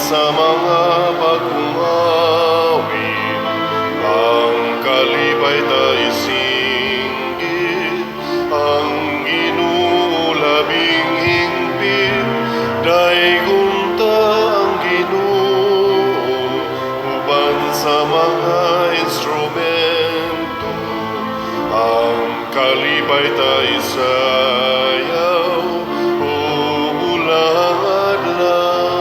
sa mga bagong awit. Ang kalipay ta isinggit, ang Ginoo labing hingpit, daygon ta ang Ginoo, uban sa mga instrumento. Ang kalipay ta isayaw, ug ulang adlaw.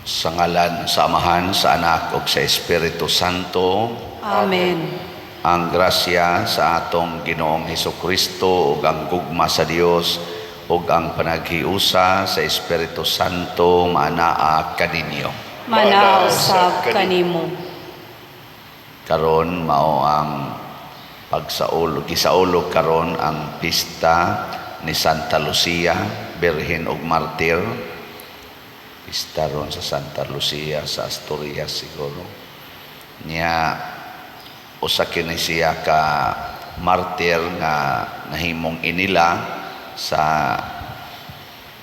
Sa ngalan sa Amahan, sa Anak ug sa Espiritu Santo. Amen. Ang grasya sa atong Ginoong Hesukristo ug ang gugma sa Dios ug ang panaghiusa sa Espiritu Santo maanaa kaninyo. Manaa usab kanimo. Karon mao ang pagsaulog, gisaulog karon ang pista ni Santa Lucia, Birhen ug Martir. Pista ron sa Santa Lucia sa Asturias siguro. Niya usa kini siya ka martir nga nahimong inila sa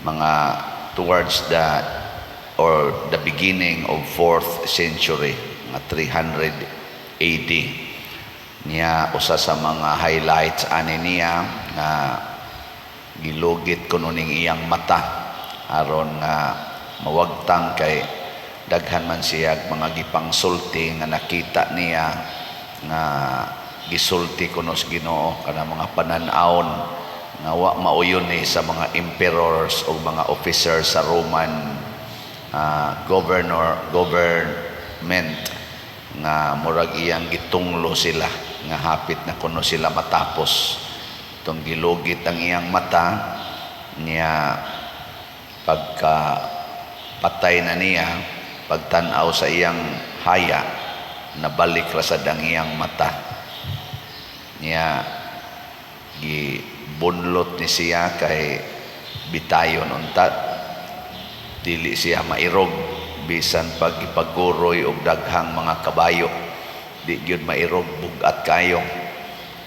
mga towards the or the beginning of 4th century, mga 300 AD. Niya usa sa mga highlights ani niya nga gilugit kuno ning iyang mata aron nga mawagtang, kay daghan man siya mga gipangsulti nga nakita niya nga gisulti kuno sa Ginoo, kana mga panan-awon nga wa mauyon ni sa mga emperors o mga officers sa Roman governor government, nga murag iyang gitunglo sila nga hapit na kuno sila matapos. Tong gilugit ang iyang mata niya, pagka patay na niya, pagtan-aw sa iyang haya, nabalik ra sad ang iyang mata niya. Gibunlot ni siya kay bitayon unta dili siya mairog bisan pag ipaguroy og daghang mga kabayo, di gyud mairog, bug-at kayo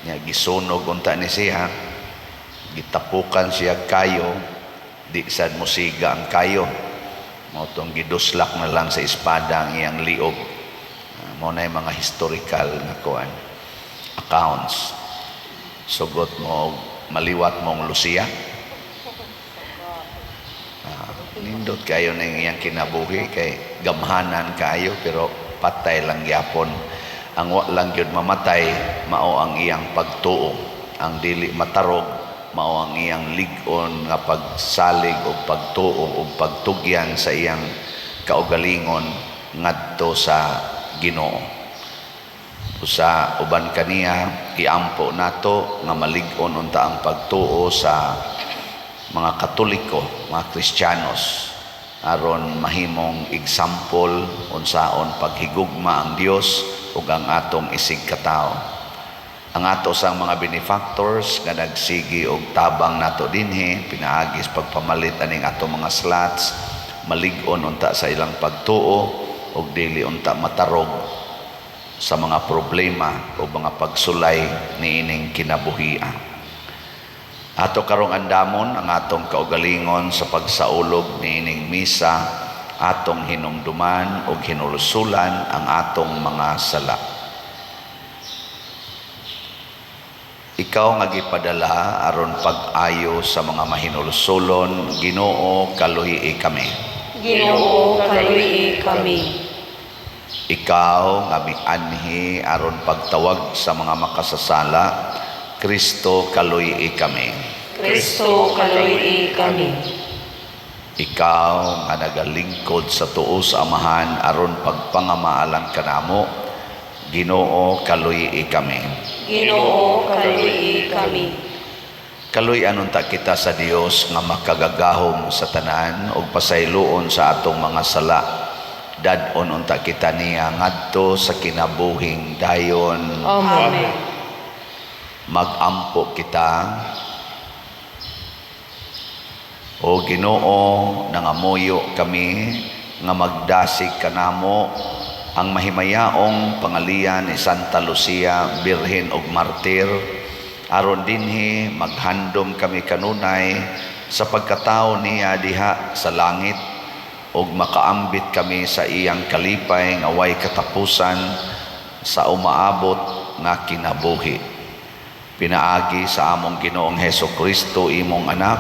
niya. Gisunog unta ni siya, gitapukan siya kayo, di sad mosiga ang kayo. Mao tong giduslak na lang sa espada ang iyang liog. Mao na mga historical nga kuan, accounts. Sugot mo maliwat mong Lucia. Nindot kayo ng iyang kinabuhi kay gamhanan kayo, pero patay lang gyapon. Ang wa lang gyud mamatay mao ang iyang pagtuo. Ang dili matarog mao ang iyang lig-on nga pagsalig og pagtuo ug pagtugyan sa iyang kaugalingon ngadto sa Ginoo. Usa uban kaniya, iampo nato nga malig-on unta ang pagtuo sa mga Katoliko, mga Kristiyanos, aron mahimong example unsaon paghigugma ang Dios ug ang atong isig katawo. Ang ato sang mga benefactors nga nagsigi og tabang nato dinhi pinaagi sa pagpamalit aning ato mga slots, malig-on unta sa ilang pagtuo ug dili unta matarog sa mga problema o mga pagsulay niining kinabuhia. Ato karong andamon ang atong kaugalingon sa pagsaulog niining misa, atong hinumduman ug hinulsulan ang atong mga sala. Ikaw nga gipadala aron pag-ayo sa mga mahinulsulon, Ginoo, kaluhi kami. Ginoo, kaluhi kami. Ikaw nga mianhi aron pagtawag sa mga makasasala, Kristo, kaluhi kami. Kristo, kaluhi kami. Ikaw nga nagalingkod sa tuo sa Amahan aron pagpangamaalan kanamo, Ginoo, kaluhi kami. Ginoo, kaluhi kami. Kaluy-an unta kita sa Dios nga makagagahom sa tanan ug pasayloon sa atong mga sala. Dad-on unta kita niya ngadto sa kinabuhing dayon. Amen. Magampo kita. O Ginoo, nangamuyo kami nga magdasig kanamo ang mahimayaong pangalian ni Santa Lucia, Birhen ug Martir, Aron dinhi maghandom kami kanunay sa pagkatao niya diha sa langit ug makaambit kami sa iyang kalipay nga way katapusan sa umaabot nga kinabuhi. Pinaagi sa among Ginoong Heso Kristo, imong anak,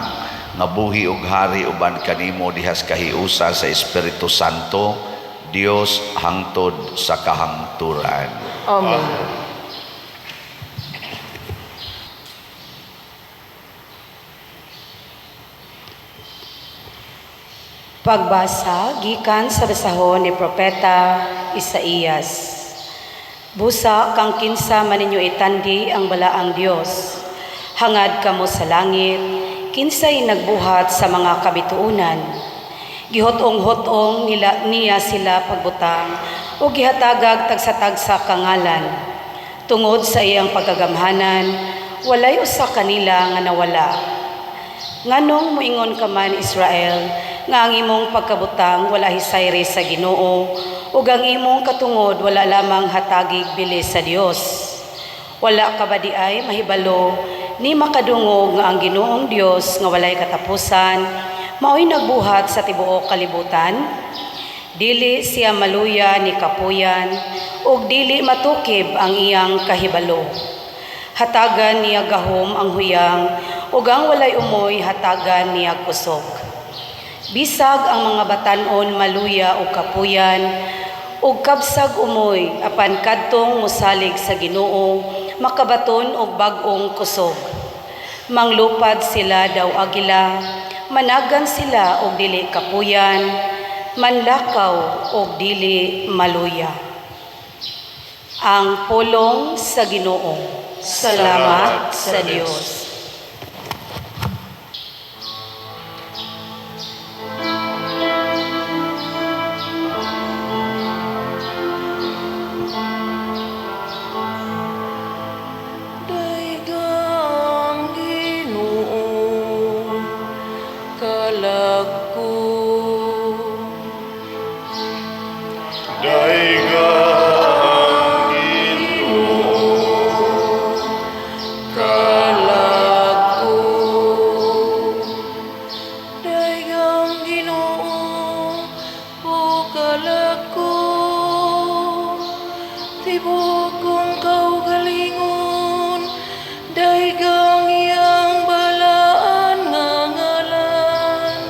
nga buhi ug hari uban kanimo dihas kahiusa sa Espiritu Santo, Dios hangtod sa kahangturan. Amen. Pagbasa gikan sa basahon ni Propeta Isaías. Busa kang kinsa man ninyo itandi ang balaang Dios. Hangad kamo sa langit, kinsay nagbuhat sa mga kabituonan. Gihot-ong-hot-ong nila niya sila pagbutang o gihatagag tagsa-tagsa kangalan. Tungod sa iyang pagkagamhanan, walay usa kanila nga nawala. Nganong moingon ka man, Israel, nga ang imong pagkabutang wala hisayri sa Ginoo ug ang imong katungod wala lamang hatagig bili sa Dios? Wala ka ba di ay mahibalo ni makadungog nga ang Ginoong Dios nga walay katapusan maoy nagbuhat sa tibuok kalibutan? Dili siya maluya ni kapuyan ug dili matukib ang iyang kahibalo. Hatagan niya gahom ang huyang ug ang walay umoy hatagan niya kusog. Bisag ang mga batan-on maluya og kapuyan ug kabsag umoy, apan kadtong mosalig sa Ginoo makabaton og bag-ong kusog. Manglupad sila daw agila, managan sila og dili kapuyan, manlakaw og dili maluya. Ang pulong sa Ginoo. Salamat sa Dios. Daygang Ginoo, kalag ko. Daygang Ginoo, Kalag ko. Daygang Ginoo, o kalag ko. Tibok kong kaugalingon, daygang iyang balaan nga ngalan.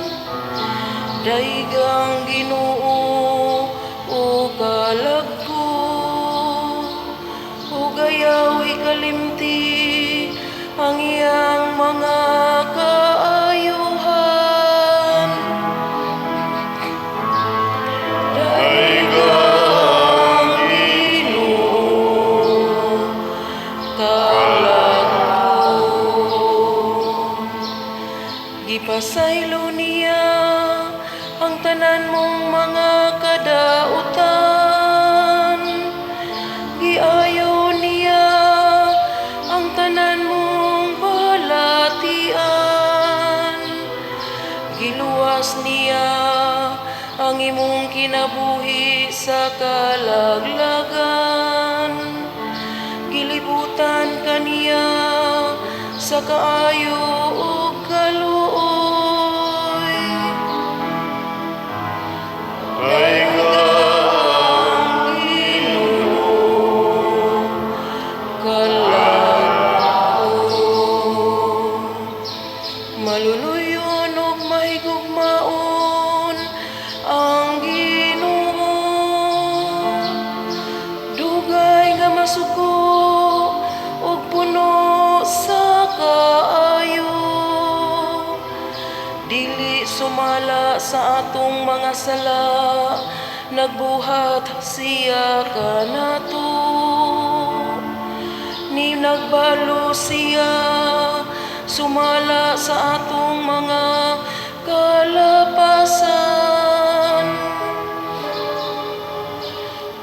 Daygang Ginoo, o kalag ko. Ug ayaw ikalimti ang iyang mga kaayuhan. Daygang Ginoo, kalag ko. Gipasaylo niya ang tanan mong mga kadautan. Giayo niya ang tanan mong balatian. Giluwas niya ang imong kinabuhi sa kalaglagan. Gilibutan kaniya sa kaayo ug kaluoy. Daygang Ginoo, kalag ko. Maluluyon ug mahigugmaon ang Ginoo. Dugay nga masuko ug puno sa kaayo. Dili sumala sa atong mga sala, nagbuhat siya kanato. Ni nagbalo siya sumala sa atong mga kalapasan.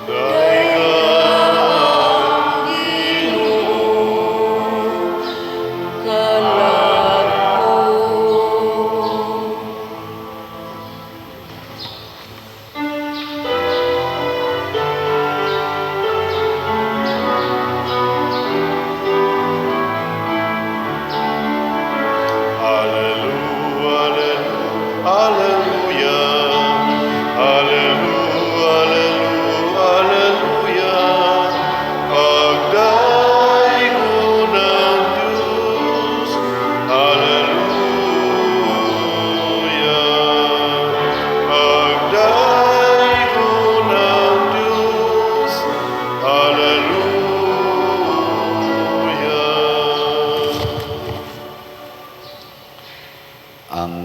Daygang Ginoo, kalag ko.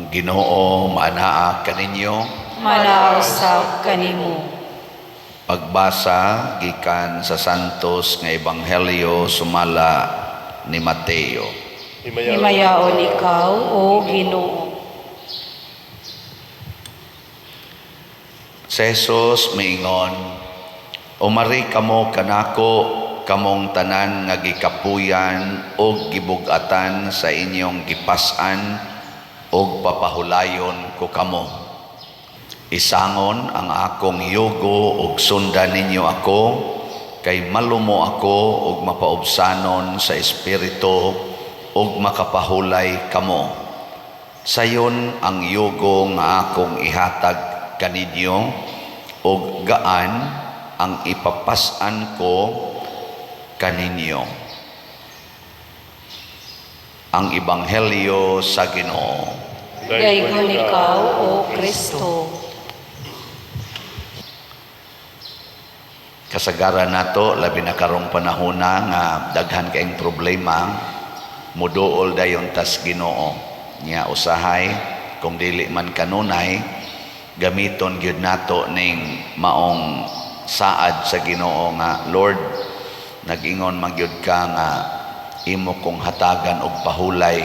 Ang Ginoo maanaa kaninyo. Manaa usab kanimo. Pagbasa gikan sa Santos nga Ebanghelyo sumala ni Mateo. Himayaon ikaw, O Ginoo. Si Jesus miingon, "Umari kamo kanako, kamong tanan nga gikapuyan og gibug-atan sa inyong gipas-an, ug papahulayon ko kamo. Isangon ang akong yugo ug sundan ninyo ako, kay malumo ako ug mapaubsanon sa espiritu, ug makapahulay kamo. Sayon ang yugo nga akong ihatag kaninyo, ug gaan ang ipapas-an ko kaninyo." Ang Ebanghelyo sa Ginoo. Daygon ikaw, O Kristo. Kasagaran nato, labi na karong panahona nga daghan kaayong problema, muduol dayon tas Ginoo. Nya usahay kung dili man kanunay, gamiton gyud nato ning maong saad sa Ginoo nga, "Lord, nag-ingon man gyud ka nga imo kong hatagan og pahulay,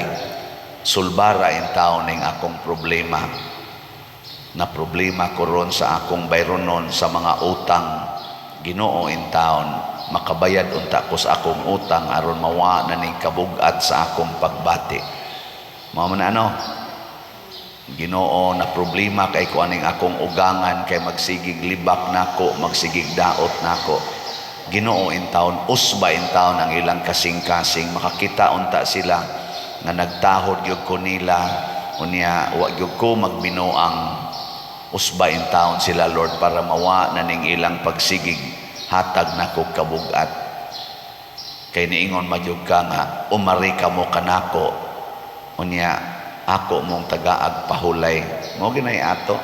sulbara intawon ning akong problema. Na problema ko ron sa akong bayronon sa mga utang. Ginoo intawon, makabayad unta ko sa akong utang aron mawa na ning kabugat sa akong pagbati." Mao man ano? "Ginoo, na problema kay ko aning akong ugangan kay magsigig libak nako, magsigig daot nako. Ginoo intawon, usba intawon ang ilang kasing-kasing, makakita unta sila nga nagtahod gyud ko nila, unya wa gyud ko magbinuang. Usba intawon sila, Lord, para mawa na ning ilang pagsigig hatag nako kabugat. Kay niingon man gyud ka nga umari kamo kanako, unya ako mong tagaag pahulay." Mao ginay ato.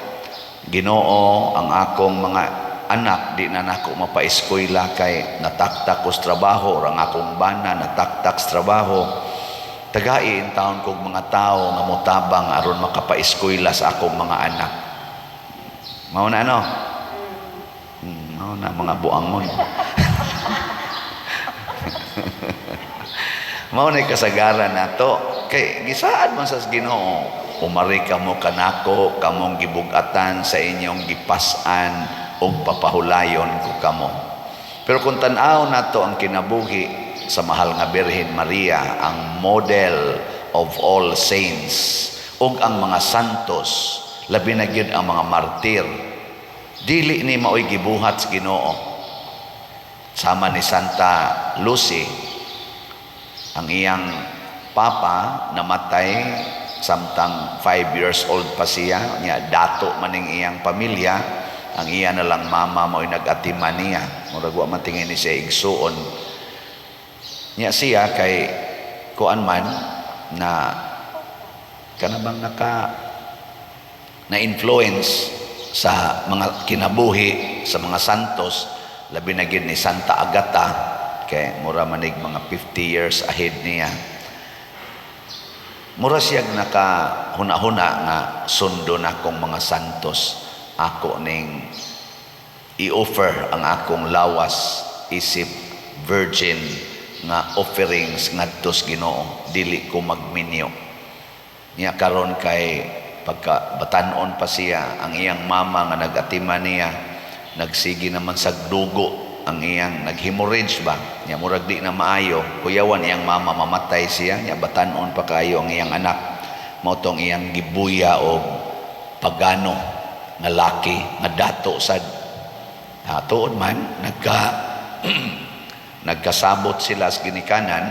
"Ginoo, ang akong mga anak di na nako mapaeskwela kay nataktak ko sa trabaho, or ang akong bana nataktak sa trabaho. Tagai intawon kog mga tawo nga motabang aron makapaeskwela sa akong mga anak." Mao na ano? Mao na mga buangon. Mao na kasagaran nato kay gisaad man sa Ginoo, "Umari kamo kanako, kamong gibug-atan sa inyong gipas-an, ug papahulayon ko kamo." Pero kung tan-aw nato ang kinabuhi sa mahal nga Birhen Maria, ang model of all saints, ug ang mga santos, labi na gyud ang mga martir, dili ni maoy gibuhat sa Ginoo. Sama ni Santa Lucy, ang iyang papa namatay samtang 5 years old pa siya, nya dato maning iyang pamilya, ang iya na lang mama mao'y nag-atiman niya, murag wa man tingin ni siya igsuon. Nya siya kay kuan man na kana bang naka na influence sa mga kinabuhi sa mga santos, labi na gyud ni Santa Agata, kay mura manig mga 50 years ahead niya. Mura siyag nakahuna-huna nga sundo na akong mga santos, ako ning i-offer ang akong lawas isip virgin nga offerings ngadto sa Ginoo, dili ko magminyo. Nya karon kay pagka batan-on pa siya, ang iyang mama nga nag-atiman niya nagsigi naman sa dugo, ang iyang nag-hemorrhage ba nya, murag di na maayo, kuyawan iyang mama, mamatay siya. Nya batan-on pa kayo ang iyang anak, mao tong iyang gibuya og pagano nga laki nga dato sad. Tuod man nagkasabot sila sa ginikanan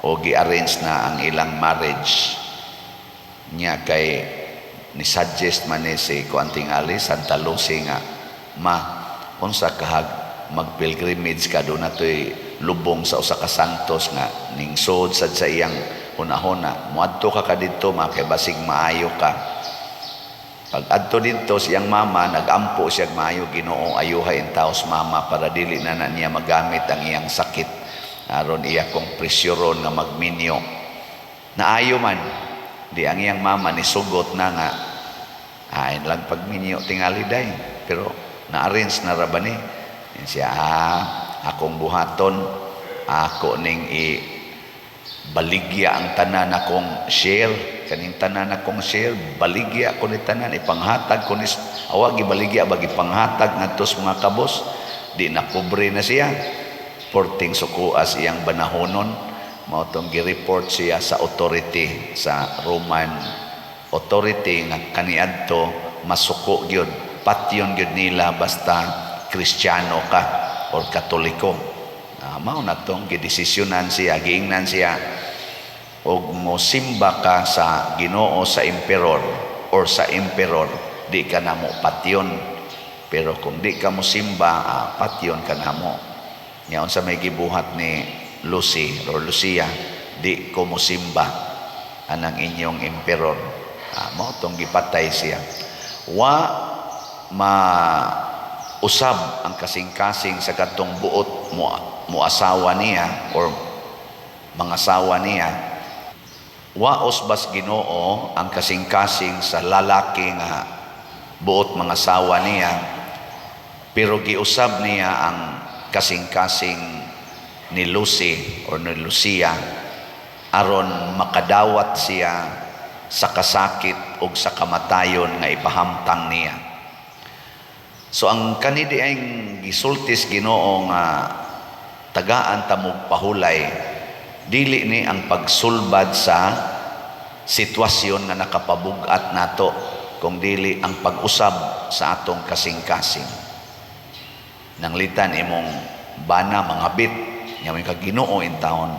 o gi-arrange na ang ilang marriage. Nya kay ni suggest man ni si kuan tingali Santa Lucy nga, "Ma, unsa kahag mag-pilgrimage ka, do na to'y lubong sa usa ka santos nga ningsod sad sa iyang hunahuna. Moadto ka didto, ma, kay basig maayo ka." Pag adto didto siyang mama, nagampo siya maayo, "Ginoo, ayuha intawon mama para dili na na niya magamit ang iyang sakit aron iya kong presyoron nga magminyo." Naayo man. Di ang iyang mama ni sugot na nga ayon lang pagminyo tingali day. Pero na-arrange na ra ba ni? Yan siya, akong buhaton, ako ning i baligya ang tanan akong share, kaning tanan akong share, baligya ko ni tanan, ipanghatag ko ni, awa gibaligya ba, gipanghatag ngadto sa mga kabos. Di na pobre na siya, porting sukuas iyang banahonon. Mao tong gi-report siya sa authority, sa Roman authority, nga kaniadto masuko gyud, patyon gyud nila basta Kristiyano ka or Katoliko. Mao na tong gidesisyonan siya, giingnan siya og mosimba ka sa Ginoo sa emperor or sa emperor, di ka namo patyon, pero kung di ka mosimba, patyon ka namo. Nya unsa may gibuhat ni Lucy or Lucia? "Di ko mosimba anang inyong emperor." Mao tong gipatay siya. Wa ma usab ang kasing-kasing sa katong buot mo mo asawa niya or mga asawa niya. Wa usbas Ginoo ang kasing-kasing sa lalaki nga buot mga asawa niya, pero giusab niya ang kasing-kasing ni Lucy or ni Lucia aron makadawat siya sa kasakit o sa kamatayon nga ipahamtang niya. So ang kani diayng gisultis Ginoo nga tagaan ta mog pahulay, dili ni ang pagsulbad sa sitwasyon nga nakapabug-at nato, kung dili ang pag-usab sa atong kasing-kasing. Nanglitan imong bana mangabit nya may kag, "Ginoo intawon,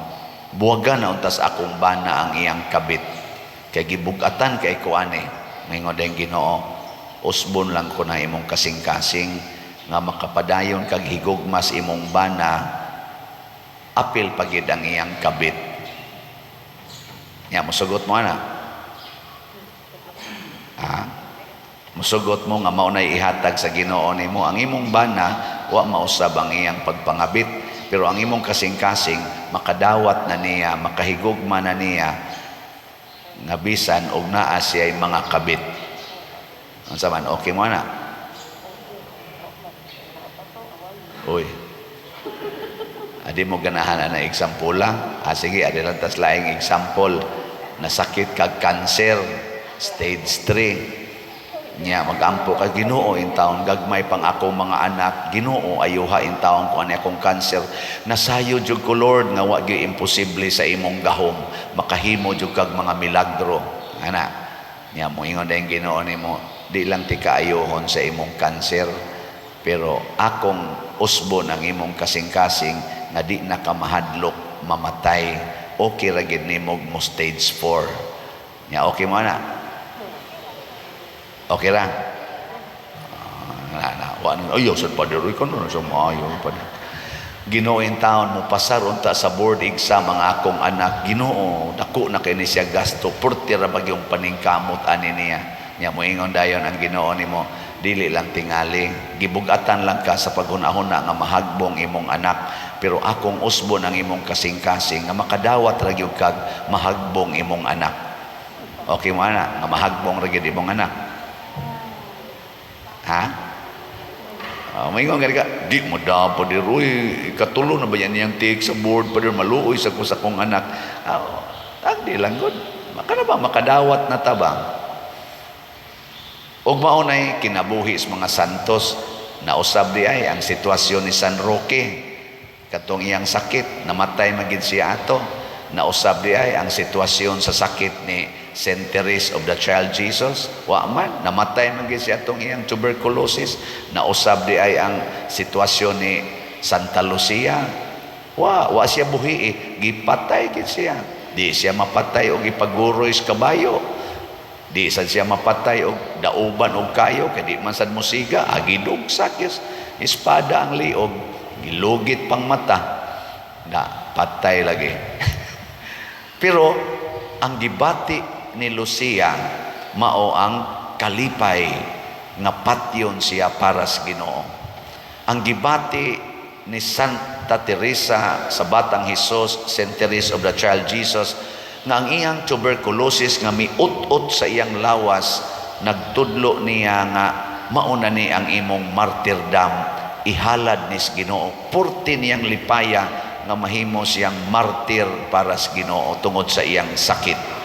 buwagan na untas akong bana ang iyang kabit kay gibug-atan kay ko ani." Maingon din Ginoo, "Usbon lang ko na imong kasing-kasing nga makapadayon kag higugmas imong bana, apil pagid ang iyang kabit." Nya musugot mo ana? Ha? Musugot mo nga mao nay ihatag sa Ginoo nimo? Ang imong bana wa mausab ang iyang pagpangabit, pero ang imong kasing-kasing makadawat na niya, makahigugma na niya nga bisan og naa siya'y mga kabit. Unsa man, okay mo na? Uy. Adi mo ganahan na example lang? Ah, sige, adi lang tas laing example. Nasakit kag cancer, stage 3. Nya magampo ka, "Ginoo intawon, gagmay pang ako mga anak, Ginoo, ayuha intawon ko ani akong cancer. Nasayo jud ko, Lord, nga wa gyud imposible sa imong gahom. Makahimo jud kag mga milagro." Ana. Nya moingon dayon Ginoo nimo, "Di lang ti kaayuhon sa imong cancer, pero akong usbon ang imong kasing-kasing nga di na ka mahadlok mamatay. Okay ra gid nimo mo stage 4." Nya okay mo na? Okay ra? Ah, na, na, wa ni ayaw sad, Father. Uy, kano na sa maayo, Father. "Ginoo intawon, mo pasar unta sa board exam ang akong anak. Ginoo, dako na kay ni siya gasto. Purti ra bagyong paningkamot ani niya." Nya moingon dayon ang Ginoo nimo, "Dili lang tingali, gibugatan lang ka sa paghuna-huna nga mahagbong imong anak, pero akong usbon ang imong kasing-kasing nga makadawat ra gyud kag mahagbong imong anak." Okay mo ana nga mahagbong ra gyud imong anak? Ha? May nga ka, "Di mo dapat di roy, katulo na ba yan niyang take sa board pa, maluoy sa ko sa kong anak." Ah, di lang gud. Maka na ba makadawat na ta ba? Ug mao nay kinabuhi sa mga santos. Nausab di ay ang sitwasyon ni San Roque, katong iyang sakit, namatay magid siya ato. Nausab di ay ang sitwasyon sa sakit ni Saint Therese of the Child Jesus, wa man namatay magid siya atong iyang tuberculosis. Nausab di ay ang sitwasyon ni Santa Lucia, wa siya buhi eh. Gipatay gid siya. Di siya mapatay og ipaguroy sa kabayo. Di sad siya mapatay og dauban og kayo kay di man sad musiga, agidugsak yes espada ang liog, gilugit pang mata. Na patay lagi. Pero ang gibati ni Lucia mao ang kalipay nga patyon siya para sa Ginoo. Ang gibati ni Santa Teresa sa Batang Hesus, Saint Teresa of the Child Jesus, Nga ang iyang tuberculosis nga miut-ut sa iyang lawas, nagtudlo niya nga mauna ni ang imong martyrdom, ihalad ni sa Ginoo. Purti niyang lipaya nga mahimo siyang martir para sa Ginoo tungod sa iyang sakit.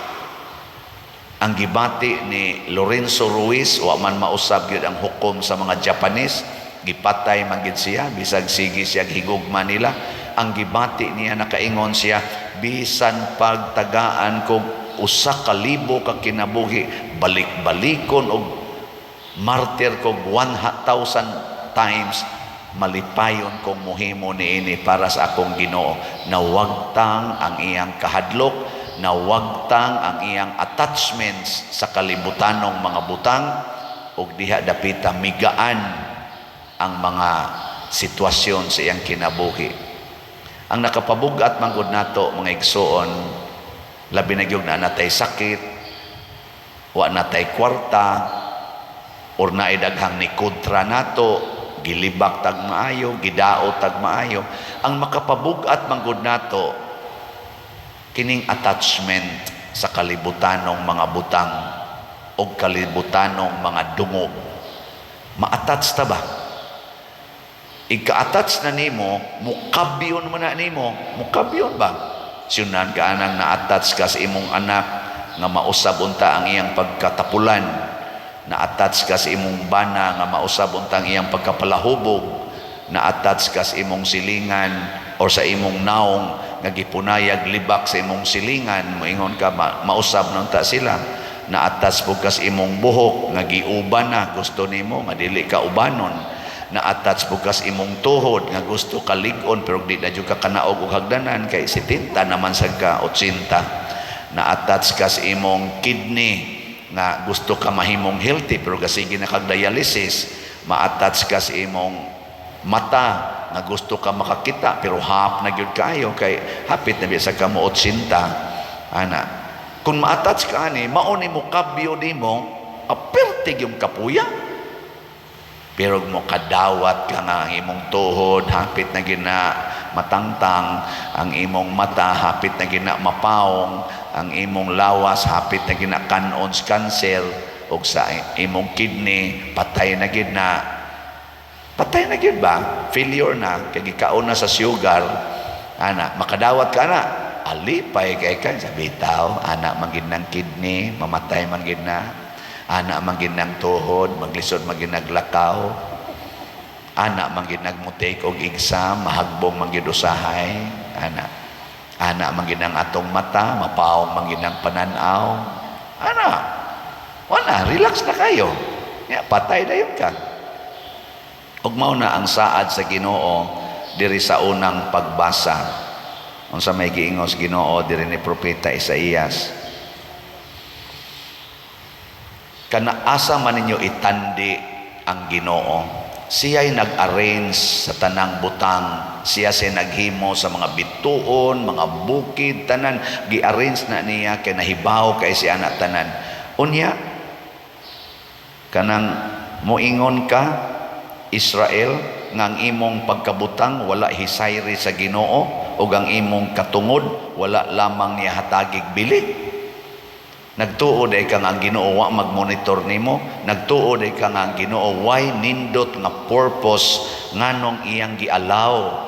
Ang gibati ni Lorenzo Ruiz, wa man mausab gyud ang hukom sa mga Japanese, gipatay man gid siya bisag sige siya higugma nila. Ang gibati niya, nakaingon siya, "Bisan pagtagaan kog 1,000 ka kinabuhi, balik-balikon og martir kog 1,000 times, malipayon kong muhimo niini para sa akong Ginoo." Nawagtang ang iyang kahadlok, nawagtang ang iyang attachments sa kalibutanong mga butang, ug diha dapita migaan ang mga sitwasyon sa iyang kinabuhi. Ang nakapabugat man gud nato, mga igsuon, labi na gyud na natay sakit, wa natay kwarta, or naay daghang ni kontra nato, gilibak tag maayo, gidaot tag maayo. Ang makapabugat man gud nato kining attachment sa kalibutanong mga butang o kalibutanong mga dungog. Ma-attach ta ba? Ika-attach na nimo, mukabyon mo na nimo, mukabyon ba? Siyunan ka anang na-attach ka sa imong anak nga mausab unta ang iyang pagkatapulan, na-attach ka sa imong bana nga mausab unta ang iyang pagkapalahubog, na-attach ka sa imong silingan or sa imong naong nga gipunayag libak sa imong silingan, moingon ka mausab na unta sila. Na-attach po ka sa imong buhok nga giuban na, gusto nimo nga dili ka ubanon. Na-attach po ka sa imong tuhod nga gusto ka lig-on pero di na jud ka kanaog og hagdanan kay 70 naman sad ka, 80. Na-attach ka sa imong kidney nga gusto ka mahimong healthy pero kasige na kag dialysis. Ma-attach ka sa imong mata nga gusto ka makakita pero hap na gyud kayo kay hapit na biya sa kamo 80 ana. Kung ma-attach ka ani, mao ni mo kabyo nimo, aperte yung kapuya. Pero mo kadawat ka nga ang imong tuhod hapit na gina matangtang, ang imong mata hapit na gina mapawong, ang imong lawas hapit na gina kanon sa cancer, ug sa imong kidney patay na gid na, patay na gid ba, failure na kay gikaon na sa sugar ana. Makadawat ka na, alipay kay ka sa bitaw ana man gid ng kidney, mamatay man gid na ana, man gid ng tuhod, maglisod man gid naglakaw ana, man gid nagmo-take og exam, mahagbong man gid usahay ana, ana man gid ang atong mata, mapaong man gid ang pananaw ana. Wala, relax na kayo ya, patay dayon ka. Ug mao na ang saad sa Ginoo diri sa unang pagbasa. Unsa may giingos Ginoo diri ni Propeta Isaías? "Kana asa man ninyo itandi ang Ginoo? Siya'y nag-arrange sa tanang butang. Siya siya naghimo sa mga bituon, mga bukid, tanan. Gi-arrange na niya kay nahibaw kay siya na tanan. Unya, kanang moingon ka, Israel, nga ang imong pagkabutang wala hisayri sa Ginoo ug ang imong katungod wala lamang niya hatagig bili. Nagtuo day ka nga ang Ginoo wa magmonitor nimo, nagtuo day ka nga ang Ginoo way nindot nga purpose nganong iyang gialaw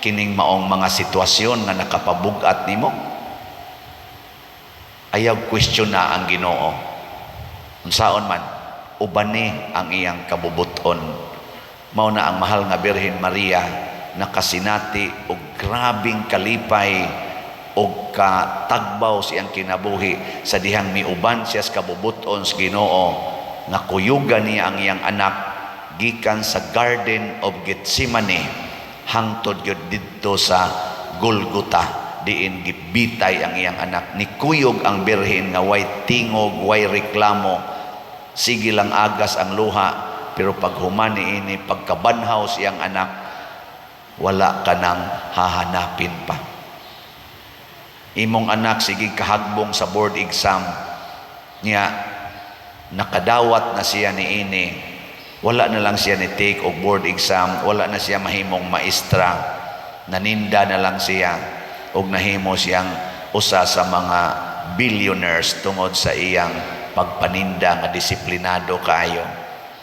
kining maong mga sitwasyon nga nakapabug-at nimo. Ayaw question na ang Ginoo. Unsaon man, ubani ang iyang kabubuton." Mao na ang mahal nga Birhen Maria nakasinati og grabing kalipay og katagbaw sa iyang kinabuhi sa dihang miuban siya sa kabubuton sa Ginoo nga kuyugan niya ang iyang anak gikan sa Garden of Gethsemane hangtod gyud didto sa Golgota, diin gibitay ang iyang anak. Nikuyog ang birhen nga way tingog, way reklamo, sige lang agas ang luha, pero pag human niini, pagkabanhaw sa iyang anak, wala ka nang hahanapin pa. Imong anak sige kahagbong sa board exam niya, nakadawat na siya niini, wala na lang siya ni take og board exam, wala na siya mahimong maestra, naninda na lang siya og nahimo siyang usa sa mga billionaires tungod sa iyang pagpaninda nga disiplinado kaayo.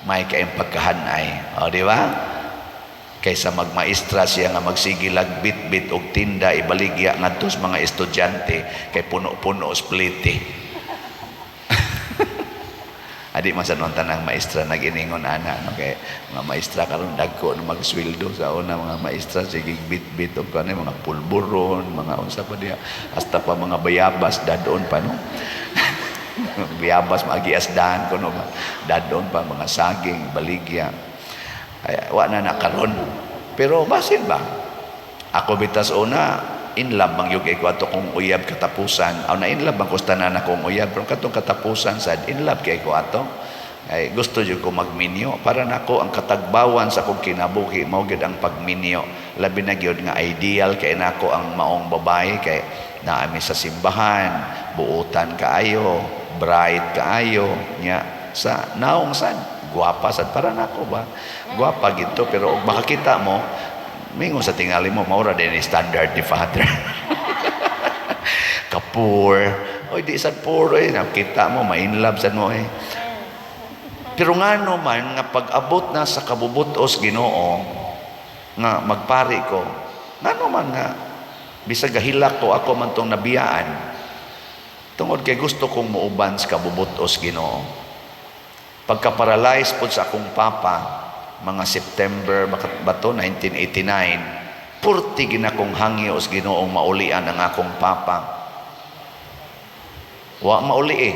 May kaayong pagkahanay. O, di ba? Kaysa magmaestra siya nga magsige lag bit-bit og tinda ibaligya ngadto sa mga estudyante kay puno-puno sa plite. Adi man sa noon tanang maestra nag-iningon ana, no, kay mga maestra karon dagko na magsweldo. Sa una, mga maestra sige bit-bit og kanay mga pulburon, mga unsa pa diha, hasta pa mga bayabas dadon pa, no. Bayabas magiasdahan kuno ba, dadon pa mga saging baligya. Ay, wa na na karon, pero basin ba ako bitas una in love bang gyud kay ko ato kong uyab katapusan. Aw, na in love bang kusta na akong uyab, pero katong katapusan sad in love kay ko ato. Ay, gusto jud ko magminyo. Para nako, ang katagbawan sa akong kinabuhi mao gyud ang pagminyo, labi na gyud nga ideal kay nako ang maong babae kay naami sa simbahan, buutan kaayo, bright kaayo nya sa naong sad gwapa sad. Para nako ba, gwapa gito, pero og makakita mo, mingon sa tingali mo, mao ra din ni standard ni Father. Ka-poor. Oy, di sad poor oy, nakita mo ma-in love sad mo eh. Pero ngano man nga pag-abot na sa kabubutos Ginoo nga magpari ko, ngano man nga bisag gahilak ko, ako man tong nabiyaan? Tungod kay gusto kong muuban sa kabubutos Ginoo. Pagka-paralyze pod sa akong papa, mga September ba to, 1989, purti ginakong hangyo sa Ginoong maulian ang akong papa. Wa mauli eh.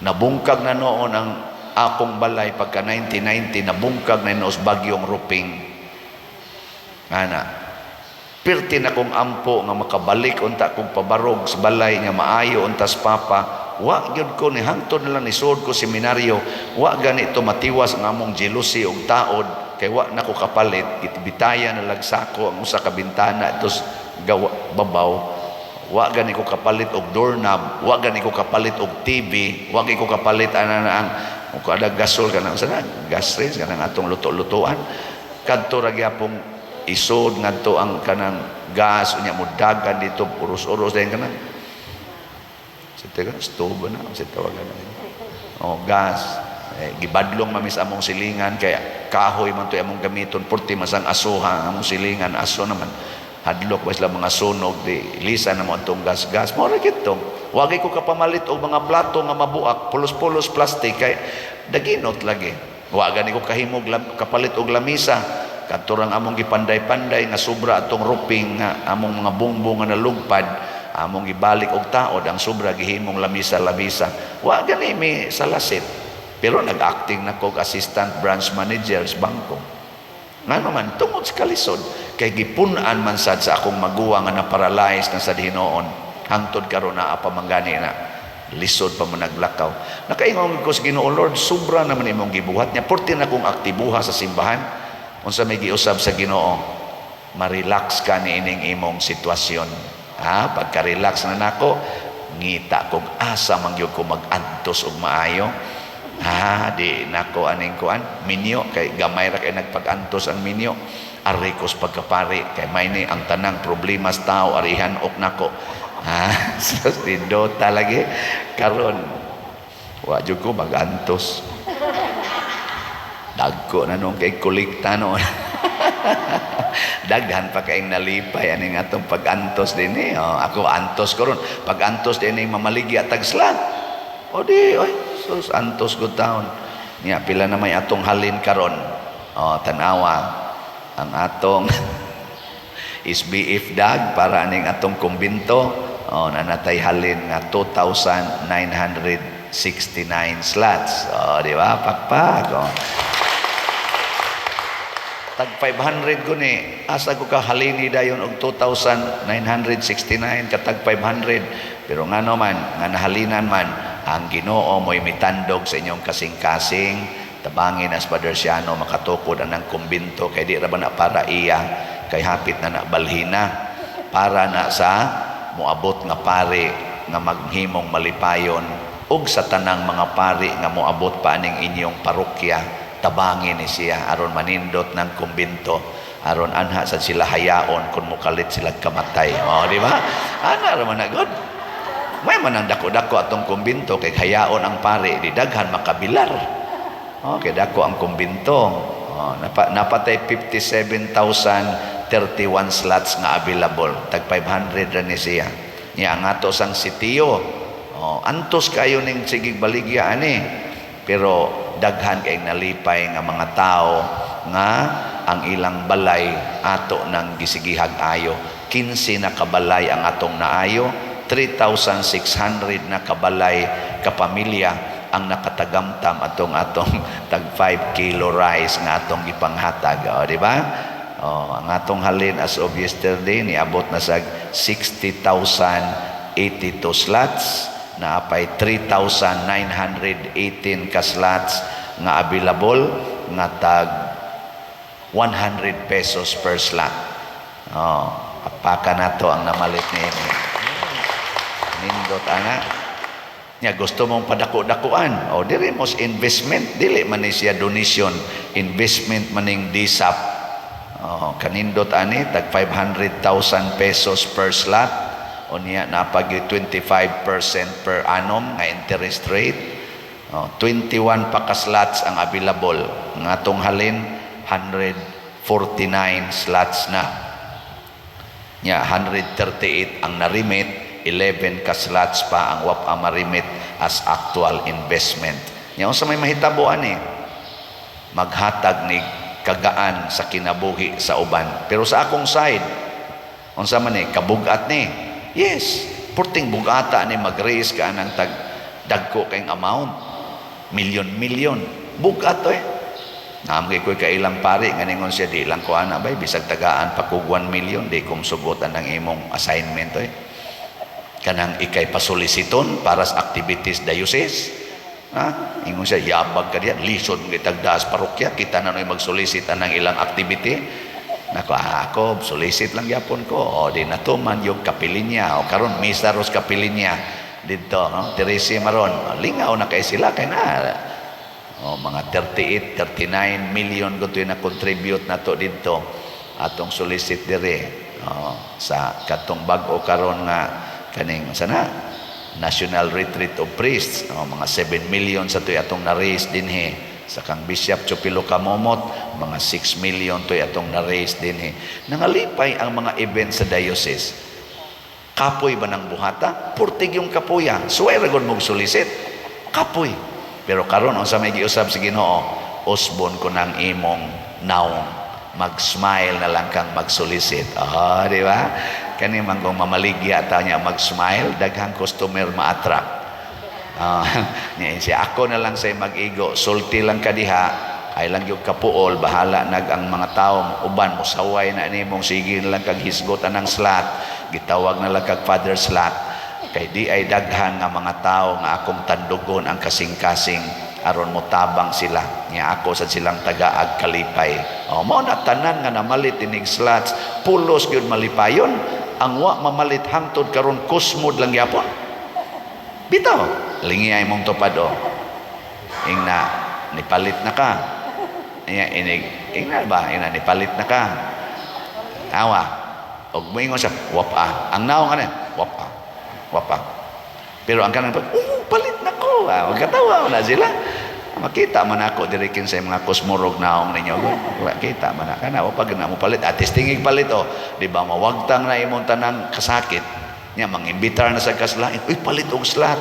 Nabungkag na noon ang akong balay pagka 1990, nabungkag na noos bagyong Ruping. Ana. Pirti na kong ampo nga makabalik unta kong pabarog sa balay nga maayo untas papa. Wa gyud ko ni hangtod na lang nisud ko seminaryo. Wa ganito matiwas ang among jealousy og taod kay wa na ko kapalit. Bitaya na lagsako ang usa ka bintana tos gawa babaw. Wa gani ko kapalit og doorknob, wa gani ko kapalit og TV, wa gani ko kapalit ana na ang kada gasol kanang sana gas range kanang atong luto-lutuan. Kadto ra gyapong isod ngadto ang kanang gas, unya mo dagan dito, uros-uros din kanang sa teka stove na sa tawagan na. Oh, gas eh, gibadlong mamis among silingan kay kahoy man to among gamiton. Purti masang asuha ang among silingan, aso naman, hadlok ba sila mga sunog, di lisa na mo atong gas-gas. Mo ra gito. Wagay ko kapamalit og mga plato nga mabuak, pulos-pulos plastic kay daginot lagi. Wa gani ko kahimog kapalit og lamisa. Kadto rang among gipanday-panday nga sobra atong roofing nga among mga bongbong nga nalugpad, among gibalik og taod ang sobra, gihimong lamisa-lamisa. Wa gani mi salasit. Pero nag-acting na kog assistant branch manager sa bangko. Ngano man? Tungod sa kalisod kay gipun-an man sad sa akong maguwang nga na-paralyze na sa hinoon. Hangtod karon naa pa man gani na, lisod pa man naglakaw. Nakaingon ko sa Ginoo, "Lord, sobra naman imong gibuhat niya. Porti na kong aktibuha sa simbahan." Unsa may giusab sa Ginoo? "Ma-relax ka ni ining imong sitwasyon." Ha, pagka-relax na nako, ngita kog asa man gyud ko mag-antos og maayo. Ha, di nako aning kuan, minyo kay gamay ra kay nagpag-antos ang minyo. Ari ko sa pagkapari kay may ni ang tanang problema sa tao arihan ok nako. Ha, sus, nindota lagi karon. Wa jud ko mag-antos. Dagko na nung kay kolekta noon. Daghan pa kayong nalipay aning atong pag-antos din eh. Oh, ako antos ko ron. Pag-antos din eh, mamaligya tag slot. O di, oy, sus, antos ko taon. Niya, pila na may atong halin karon. Oh, tanawa ang atong SBF dag para aning atong kumbinto. Oh, nanatay halin nga 2,969 slots. Oh, di ba? Pakpak. Oh. Tag 500 ko ni, asa ko ka halini dayon og 2,969 katag 500? Pero ngano man nga nahalinan man, ang Ginoo mo'y mitandog sa inyong kasing-kasing. Tabangin as Father Siano makatukod anang kumbinto kay di ra ba na para iya, kay hapit na na balhina, para na sa moabot nga pari nga maghimong malipayon ug sa tanang mga pari nga moabot pa aning inyong parokya. Tabangin ni siya aron manindot ng kumbinto. Aron anha sad sila hayaon kung mukalit sila kamatay. Oh, di ba? Ana ra man na god. May man ang dako-dako atong kumbinto kay hayaon ang pare, di daghan makabilar. Oh, kay dako ang kumbinto. Oh, napatay 57,031 slots nga available. Tag 500 ra ni siya. Nya ang ato sang sitio. Oh, antos kayo ning sigig baligya ani. Pero daghan kay nalipay nga mga tao nga ang ilang balay ato nang gisigihag ayo. 15 na kabalay ang atong naayo, 3,600 na kabalay kapamilya ang nakatagamtam atong atong tag 5 kilo rice nga atong gipanghatag. O, di ba? O, ang atong halin as of yesterday niabot na sa 60,082 slots, naapay 3,918 ka slots nga available nga tag 100 pesos per slot. Oh, apaka na to ang namalit ni ini. Nindot ana. Nya gusto mong padako-dakuan. O diri mos investment, dili man ni siya donation, investment maning DSAP. Oh, kanindot ani tag 500,000 pesos per slot. Unya napag 25% per annum nga interest rate. Oh, 21 pa ka slots ang available. Nga atong halin 149 slots na. Nya 138 ang narimit, 11 ka slots pa ang wa pa marimit as actual investment. Nya unsa may mahitabo ani? Maghatag ni kagaan sa kinabuhi sa uban. Pero sa akong side, unsa man ni kabugat ni? Yes, purting bugata ni mag-raise ka ng tag dagko kayong amount. Milyon-milyon. Bugat to eh. Naam kay ko'y kailang pare, nga ningon siya, di lang ko ana bay, bisag tagaan pa kog 1 million, di kong sugotan ang imong assignment eh. Kanang ikay pasolisiton para sa activities diocese. Ha? Ingon siya, yabag ka diyan, lisod mo kitagdaas parokya, kita na no'y magsolicit ang ilang activity. Nako, ah, ako, solicit lang yapon ko. O, di natuman yung kapilinya. O, karon misa ros kapilinya. Dito, no? Teresa Maron. O, lingaw na kay sila, kay na. O, mga 38, 39 million ko na contribute na to dito. Atong solicit dire. O, sa katong bag-o karon nga kaning sana National Retreat of Priests, o, mga 7 million sa to'y atong na-raise dinhi. Sa kang Bishop Chupilo Kamomot, mga 6 million to'y atong na-raise dinhi. Nangalipay ang mga event sa diocese. Kapoy ba ng buhata? Purtig yung kapuya. Suway ra gud mong solicit. Kapoy. Pero karon unsa may giusab sa Ginoo, usbon ko ng imong naong. Mag-smile na lang kang mag-solicit. Ah, di ba? Kani man kung mamaligya ta niya mag-smile, daghang customer ma-attract. Ah, niya siya ako na lang say mag-igo, sulti lang ka diha, ay lang yung kapuol, bahala nag ang mga tao uban mo saway na nimong sige na lang kag hisgot anang slot, gitawag na lang kag father slot. Kay di ay daghan nga mga tao nga akong tandugon ang kasing-kasing aron mo tabang sila nya ako sa silang tagaag kalipay. O mao na tanan nga namalit inig slots, pulos gyud malipayon. Ang wa mamalit hangtod karon kusmod lang gyapon. Bitaw, lingi ay mong tupad o. Ingna, nipalit na ka. Iya, inig, ingna ba? Ingna, nipalit na ka. Awa. Og moingon siya, wapa. Ang naong ano, wapa. Wapa. Pero ang kanang, oh, palit na ko. Ah, magkatawa na sila. Makita man ako diri kinsay mga kusmurog naong ninyo. Makita man na kana wa pag na mo palit. At tingig palit oh. Di ba mawagtang na imong tanang kasakit. Nya mangimbitar na sa kaslain. Uy, palit og slot.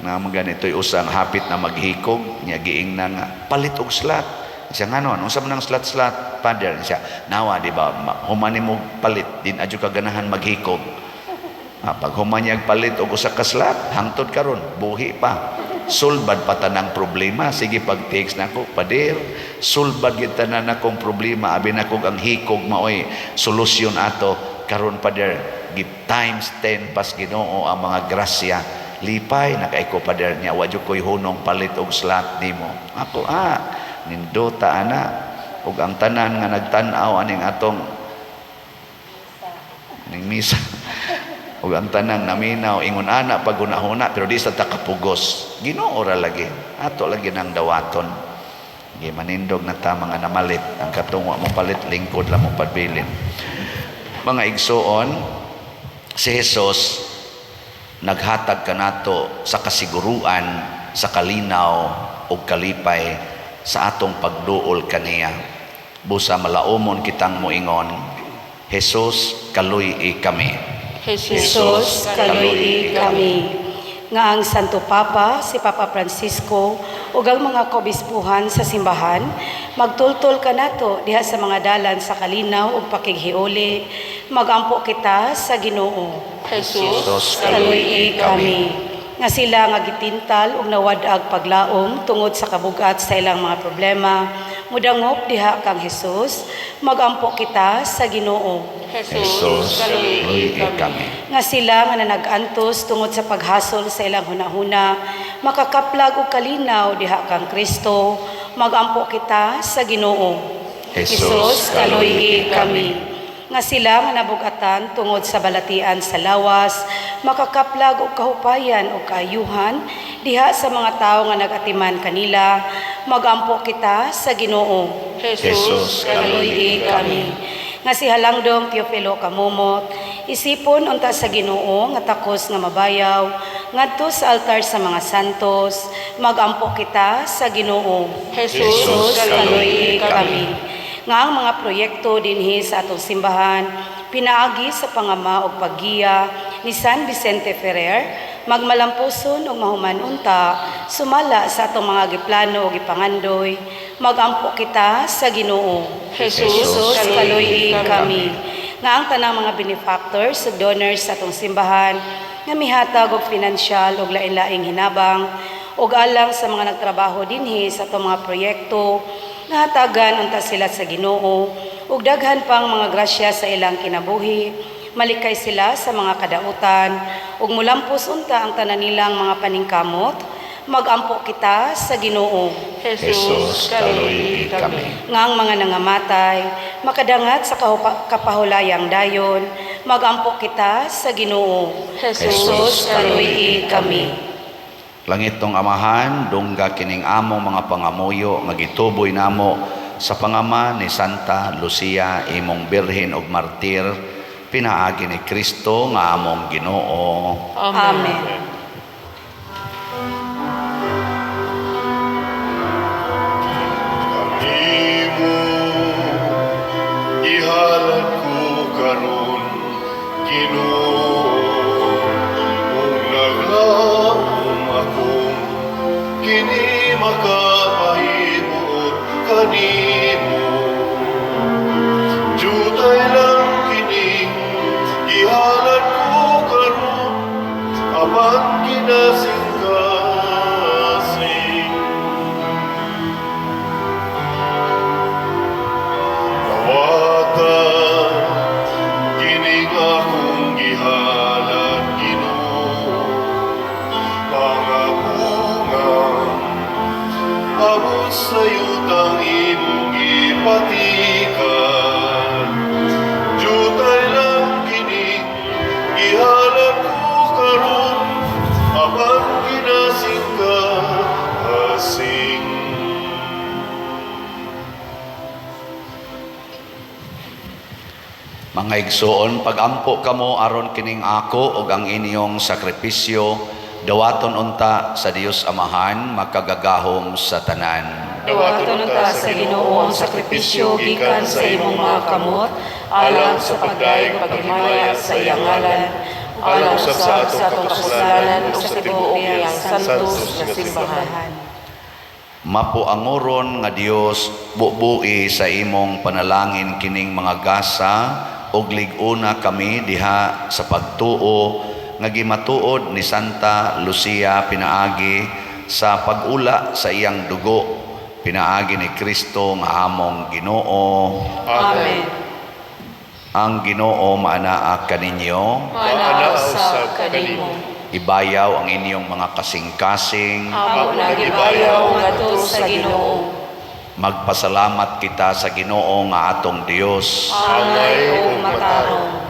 Na mga ganito'y usang hapit na maghikog, nya giing na nga palit og slot. Siya nga nun, unsa man ang slot-slot, father? Siya, nawa, di ba, human mo palit, din adyo ka ganahan maghikog. Ah, pag humanyag palit og usa ka slot, hangtod karon, buhi pa. Sulbad pa tanang problema. Sige, pag text na ako, pader, sulbad gid tanan akong problema. Abi na kog ang hikog maoy solusyon ato. Karon pader, give times 10 pas Ginoo ang mga grasya. Lipay na kay ko pader niya, wa jud ko'y hunong palit og slot nimo. Ako nindota ana ug ang tanan nga nagtan-aw aning atong ning misa. Ug ang tanang naminaw ingon ana paghuna-huna pero di sa ta kapugos. Ginoo ra lagi. Ato lagi nang dawaton. Sige, manindog na ta, mga namalit. Ang katong wa mo palit, lingkod lang mo pabilin. Mga igsuon, si Jesus naghatag kanato sa kasiguruan, sa kalinaw ug kalipay sa atong pagduol kaniya. Busa malaumon kitang moingon, "Jesus, kaluy-i kami." Jesus, kaluy-i kami. Nga ang Santo Papa, si Papa Francisco, ug ang mga kaobispuhan sa simbahan, magtultol kanato diha sa mga dalan sa kalinaw ug pakighiuli, magampo kita sa Ginoo. Jesus, Jesus, kaluy-i kami. Nga sila nga gitintal ug nawad-ag paglaom tungod sa kabugat sa ilang mga problema, mudangop diha kang Jesus, magampo kita sa Ginoo. Jesus, kaluy-i kami. Nga sila nga nanag-antos tungod sa paghasol sa ilang hunahuna, makakaplag og kalinaw diha kang Kristo, magampo kita sa Ginoo. Jesus, kaluy-i kami. Nga sila nga nabugatan tungod sa balatian sa lawas, makakaplag og kahupayan og kaayuhan diha sa mga tawo nga nagatiman kanila, magampo kita sa Ginoo. Jesus, kaluy-i kami. Nga si Halangdong Teofilo Kamumot, isipon unta sa Ginoo nga takos nga mabayaw, ngadto sa altar sa mga santos, magampo kita sa Ginoo. Jesus, kaluy-i kami. Nga ang mga proyekto dinhi sa atong simbahan, pinaagi sa pangama og paggiya ni San Vicente Ferrer, magmalampuson ug mahuman unta, sumala sa atong mga giplano ug gipangandoy, magampo kita sa Ginoo. Jesus, kaluy-i kami. Nga ang tanang mga benefactors ug donors sa atong simbahan nga mihatag og pinansyal ug lain-laing hinabang ug alang sa mga nagtrabaho dinhi sa atong mga proyekto, nahatagan unta sila sa Ginoo ug daghan pang mga grasya sa ilang kinabuhi, malikay sila sa mga kadautan ug mulampos unta ang tanan nilang mga paningkamot, magampo kita sa Ginoo. Jesus, kaluy-i kami. Nga ang mga nangamatay makadangat sa kapahulayang dayon, magampo kita sa Ginoo. Jesus, kaluy-i kami. Langitong Amahan, dungga kining among mga pangamuyo nga gituboy namo sa pangama ni Santa Lucia, imong birhen ug martir, pinaagi ni Kristo nga among Ginoo. Amen. Kanimo ihalad ko karon, Ginoo, ug naglaom akong kini makapahimuot kanimo. Jutay lang kining ihalad ko karon, apan kinasing-kasing. Dawata kining akong gihalad, Ginoo, pangapungan abot sa yutang imong gipatikan. Jutay lang kining gihalad ko karon, apan kinasing-kasing. Mga igsoon, pagampo kamo aron kining ako ug ang inyong sakripisyo dawaton unta sa Dios Amahan makagagahom sa tanan. Dawaton unta sa Ginoo ang sakripisyo gikan sa imong mga kamot, alang sa pagdayeg paghimaya sa iyang ngalan, alang usab sa atong kapuslanan ug sa tibuok niyang santos nga simbahan. Mapuangoron nga Dios, bubui sa imong panalangin kining mga gasa ug lig-una kami diha sa pagtuo nga gimatuod ni Santa Lucia pinaagi sa pag-ula sa iyang dugo, pinaagi ni Kristo nga among Ginoo. Amen. Ang Ginoo maanaa kaninyo. Maanaa usab kanimo. Ibayaw ang inyong mga kasing-kasing. Amo na gibayaw ngadto sa Ginoo. Magpasalamat kita sa Ginoo nga atong Dios. Angay ug matarong.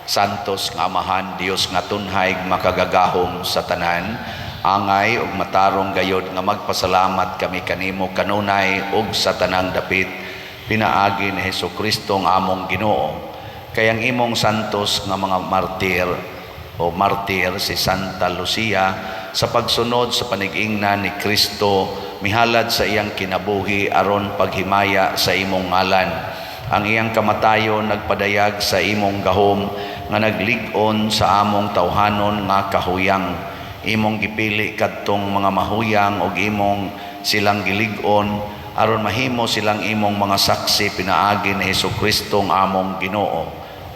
Santos nga Amahan, Dios nga tunhay makagagahom sa tanan, Angay ug matarong gayod nga magpasalamat kami kanimo kanunay ug sa tanang dapit pinaagi ni Hesukristo ang among Ginoo. Kay ang imong santos nga mga martir o martir si Santa Lucia sa pagsunod sa panigingnan ni Kristo mihalad sa iyang kinabuhi aron paghimaya sa imong ngalan. Ang iyang kamatayon nagpadayag sa imong gahom nga naglig-on sa among tawhanon nga kahuyang. Imong gipili kadtong mga mahuyang ug imong silang gilig-on aron mahimo silang imong mga saksi pinaagi ni Hesukristo ang among Ginoo.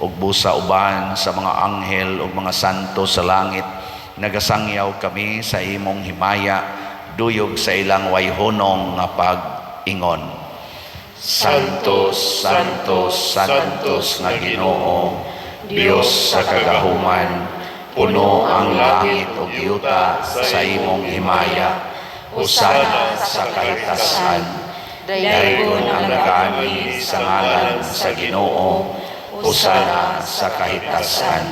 Ug busa uban sa mga anghel ug mga santo sa langit nagasangyaw kami sa imong himaya duyog sa ilang wayhunong nga pag-ingon. Santos, Santos, Santos nga Ginoo, Dios sa kagahuman, puno ang langit ug yuta sa imong himaya. Hosana sa kahitasan. Daygon ang nagaanhi sa ngalan sa Ginoo. Hosana sa kahitasan.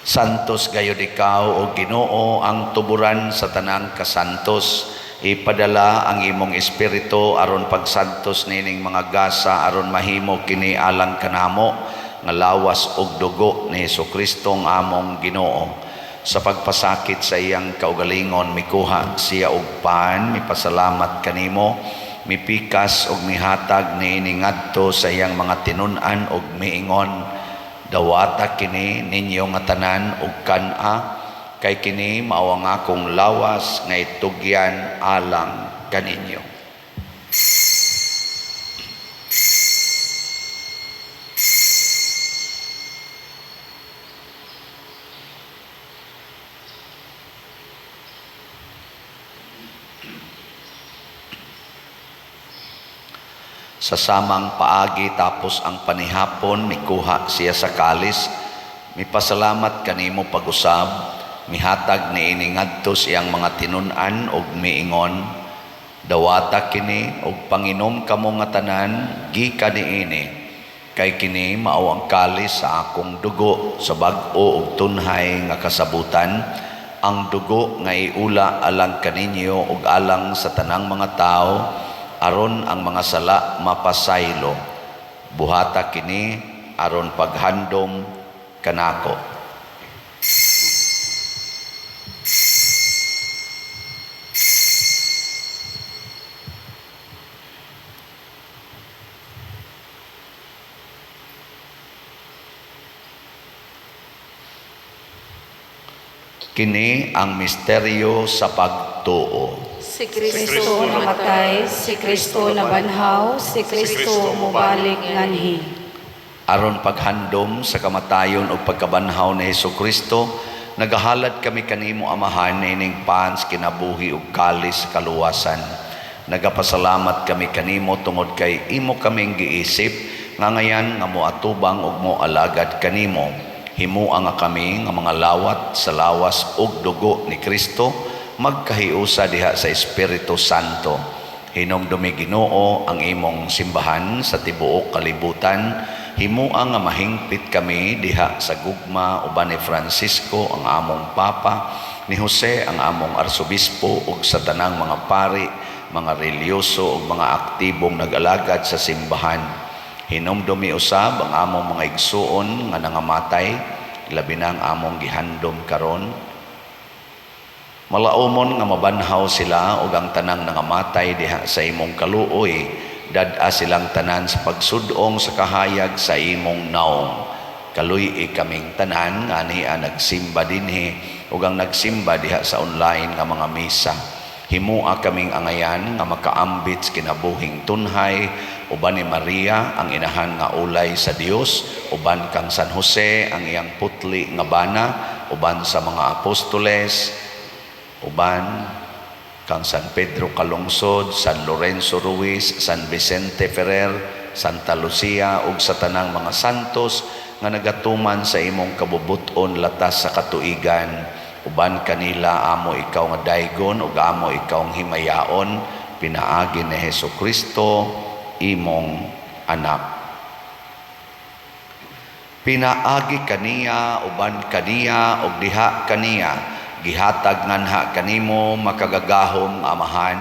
Santos gayud ikaw o Ginoo, ang tuburan sa tanang kasantos. Ipadala ang imong espiritu aron pagsantos nining mga gasa aron mahimo kini alang kanamo nga lawas ug dugo ni Hesukristo ang among Ginoo. Sa pagpasakit sa iyang kaugalingon mikuha siya og pan, mipasalamat kanimo, mipikas ug mihatag niini ngadto sa iyang mga tinun-an ug miingon, dawata kini ninyo nga tanan ug kan-a, kay kini mao ang akong lawas nga itugyan alang kaninyo. Sa samang paagi tapos ang panihapon, mikuha siya sa kalis, mipasalamat kanimo pag-usab, mihatag niini ngadto sa iyang mga tinun-an ug miingon, dawata kini ug panginom kamo nga tanan gikan niini, kay kini mao ang kalis sa akong dugo sa bag-o ug tunhay nga kasabutan, ang dugo nga iula alang kaninyo ug alang sa tanang mga tawo aron ang mga sala mapasaylo. Buhata kini aron paghandom kanako. Kini ang misteryo sa pagtuo. Si Kristo namatay, si Kristo nabanhaw, si Kristo mobalik nganhi. Aron paghandom sa kamatayon ug pagkabanhaw ni Hesukristo, nagahalad kami kanimo Amahan ining pans kinabuhi ug kalis sa kaluwasan. Nagapasalamat kami kanimo tungod kay imo kaming giisip nga ngayan nga moatubang ug moalagad kanimo. Himua nga kami nga mga lawat sa lawas ug dugo ni Kristo magkahiusa diha sa Espiritu Santo. Hinumdumi Ginoo ang imong simbahan sa tibuok kalibutan. Himua nga mahingpit kami diha sa gugma uban ni Francisco ang among Papa, ni Jose ang among Arsobispo ug sa tanang mga pari, mga reliyoso ug mga aktibong nag-alagad sa simbahan. Hinumdumi usab ang among mga igsuon nga nangamatay, labi na ang among gihandom karon. Malaumon nga mabanhaw sila ug ang tanang nangamatay diha sa imong kaluoy, dad-a silang tanan sa pagsudong sa kahayag sa imong naong. Kaluy-i kaming tanan nga ania nagsimba dinhi ug ang nagsimba diha sa online nga mga misa. Himua kaming angayan nga makaambit sa kinabuhing tunhay uban ni Maria ang inahan nga ulay sa Dios, uban kang San Jose ang iyang putli nga bana, uban sa mga apostoles, uban kang San Pedro Calungsod, San Lorenzo Ruiz, San Vicente Ferrer, Santa Lucia ug sa tanang mga santos nga nagatuman sa imong kabubut-on latas sa katuigan. Uban kanila amo ikaw nga daygon ug amo ikaw nga himayaon pinaagi ni Hesukristo imong anak. Pinaagi kaniya, uban kaniya, ug diha kaniya, gihatag nganha kanimo makagagahom nga Amahan,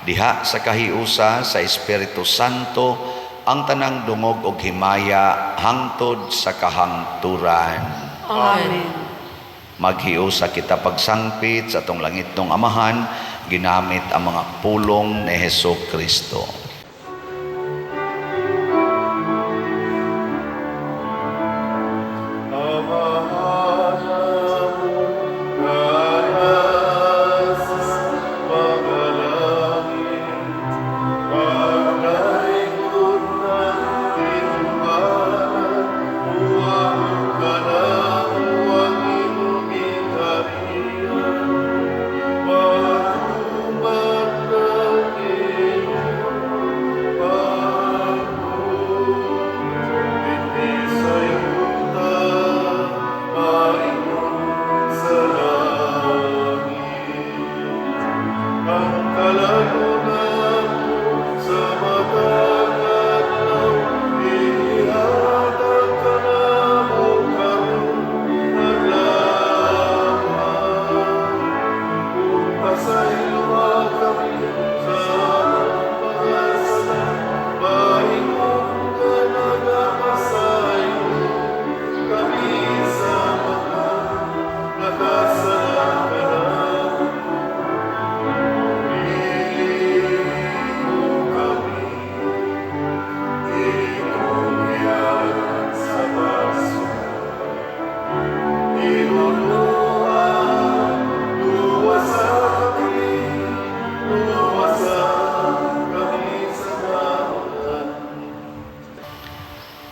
diha sa kahiusa sa Espiritu Santo, ang tanang dungog ug himaya hangtod sa kahangturan. Amen. Maghiusa kita pagsangpit sa atong langitnong Amahan, ginamit ang mga pulong ni Heso Kristo.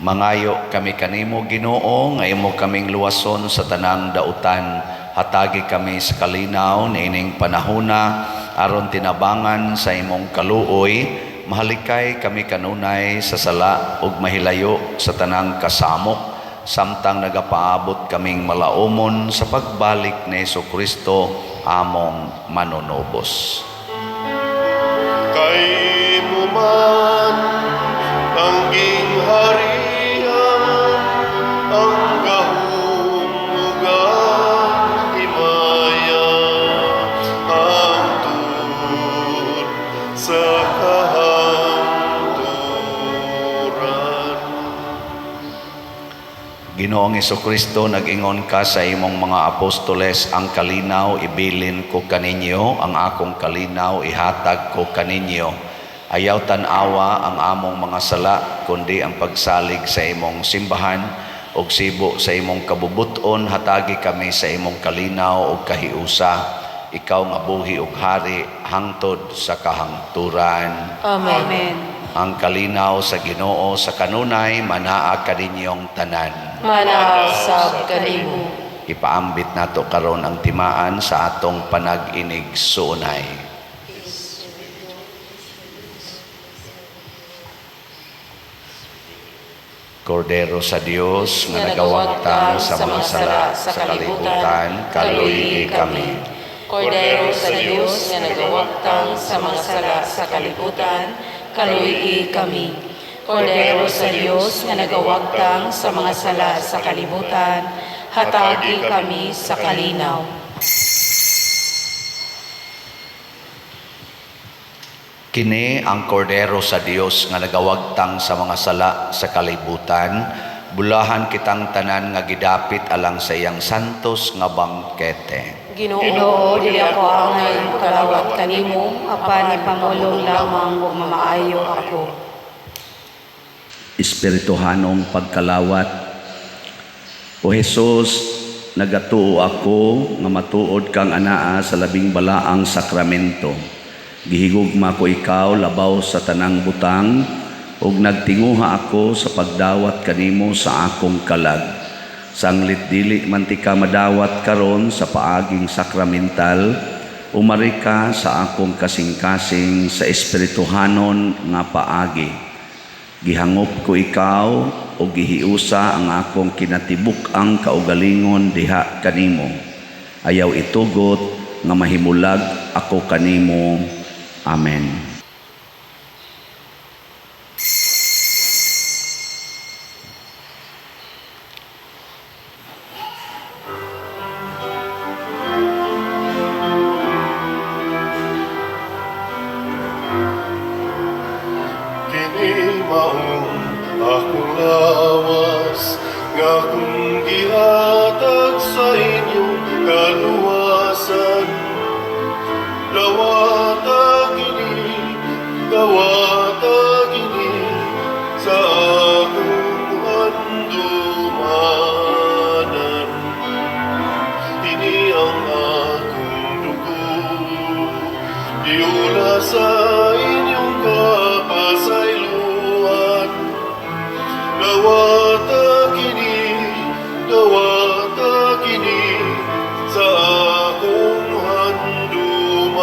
Mangayo kami kanimo, Ginoo, nga imo kaming luwason sa tanang dautan. Hatagi kami sa kalinaw niining panahona aron tinabangan sa imong kaluoy, mahalikay kami kanunay sa sala ug mahilayo sa tanang kasamok samtang nagapaabot kaming malaumon sa pagbalik ni Hesukristo among manunubos. Kay imo man ang gingharian, ang gahom ug ang himaya, hangtod sa kahangturan. Ginoong Hesukristo, nag-ingon ka sa imong mga apostoles, "Ang kalinaw ibilin ko kaninyo, ang akong kalinaw ihatag ko kaninyo. Ayaw tan-awa ang among mga sala, kundi ang pagsalig sa imong simbahan ug sibo sa imong kabubuton, hatagi kami sa imong kalinaw ug kahiusa. Ikaw nga buhi ug hari hangtod sa kahangturan." Amen. Amen. Ang kalinaw sa Ginoo sa kanunay manaa kaninyong tanan. Manaa sab kanimo. Ipaambit nato karon ang timaan sa atong panag-inig suunay. Kordero sa Dios nga nagawagtang sa mga sala sa kalibutan, kaluyi kami. Kordero sa Dios nga nagawagtang sa mga sala sa kalibutan, kaluyi kami. Kordero sa Dios nga nagawagtang sa mga sala sa kalibutan, hatagi kami sa kalinaw. Kini ang kordero sa Dios nga nagawagtang sa mga sala sa kalibutan. Bulahan kitang tanan nga gidapit alang sa iyang santos nga bangkete. Ginoo, Ginoo, dili ako angay mokalawat kanimo, apan ipamulong lamang ug mamaayo ako. Espirituhanong pagkalawat. O Hesus, nagatuo ako nga matuod kang anaa sa labing balaang sakramento. Gihigugma ko ikaw labaw sa tanang butang ug nagtinguha ako sa pagdawat kanimo sa akong kalag. Sanglit dili man tika madawat karon sa paaging sakramental, umari ka sa akong kasing-kasing sa espirituhanon nga paagi. Gihangop ko ikaw o gihiusa ang akong kinatibuk-ang kaugalingon diha kanimo. Ayaw itugot nga mahimulag ako kanimo. Amen. Dawata kini sa akong handumanan.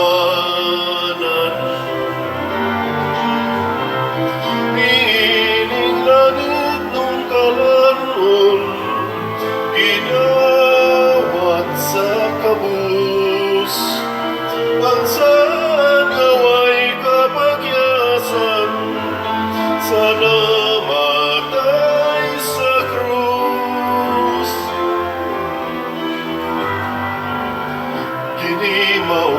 Niining langitnong kalan-on, gidawat sa kabus. Ang saad nga way kapagyasan sa namatay sa krus. Kini mao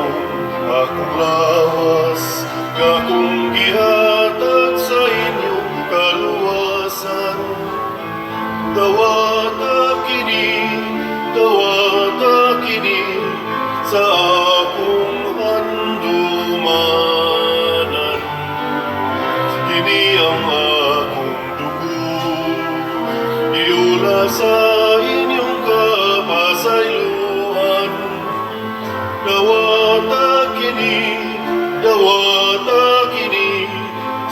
akong lawas nga akong gihatag sa inyong kaluwasan. Dawata kini sa akong handumanan. Kini ang akong dugo, giula sa inyong kapasayloan. Dawata kini